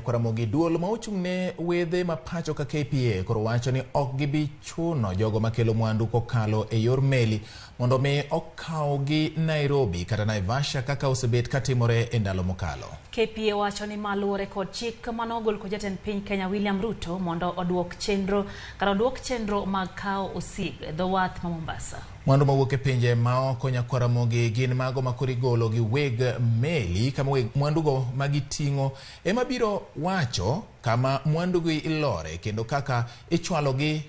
Nyakwaramogi duol ma ochung' ne wedhe ma pacho ka KPA koro wacho ni ok gibi chuno jogo makelo mwandu kokalo e yor meli mondo mi okawgi Nairobi kata Naivasha kaka osebet katimore e ndalo mokalo. KPA wacho ni ma luwore kod chik mane ogol kod jatend piny Kenya William Ruto mondo oduok chenro kata oduok chenro mag kawo osig e dho wath ma Mombasa. Mwandu mawuok e pinje maoko Nyakwaramogi gin mago ma koro igolo gi weg meli kama weg mwandugo magiting'o ema biro wacho kama mwandugi ilore kendo kaka ichwalogi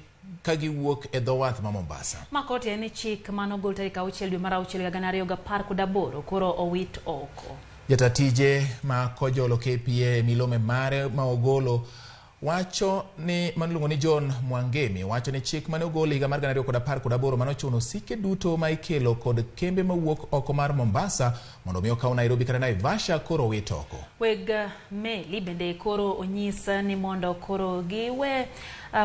ka giwuok e dho wath ma Mombasa. Ma koro tiende ni chik mane ogol tarik 6 dwe mar 6 higa 2018 koro owit oko. Jata tije ma kojolo KPA e milome mare ma ogolo wacho ni mano iluongo ni John Mwangemi wacho ni chik mane ogol higa mar 2018 mane ochuno osike duto ma ikelo kod kembe mawuok oko mar Mombasa mondo mi okaw Nairobi kata Naivasha koro owit oko. Weg meli bende koro onyis ni mondo koro giwe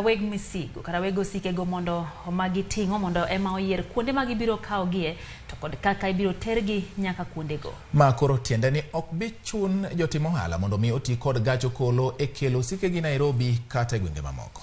weg misigo kata weg osikego mondo magiting'o mondo ema oyier kuonde ma gibiro kawogie to kod kaka ibiro tergi nyaka kuondego. Ma koro tiende ni ok bi chun jotim ohala mondo mi oti kod gach okolo e kelo osikegi Nairobi kata e gwenge mamoko.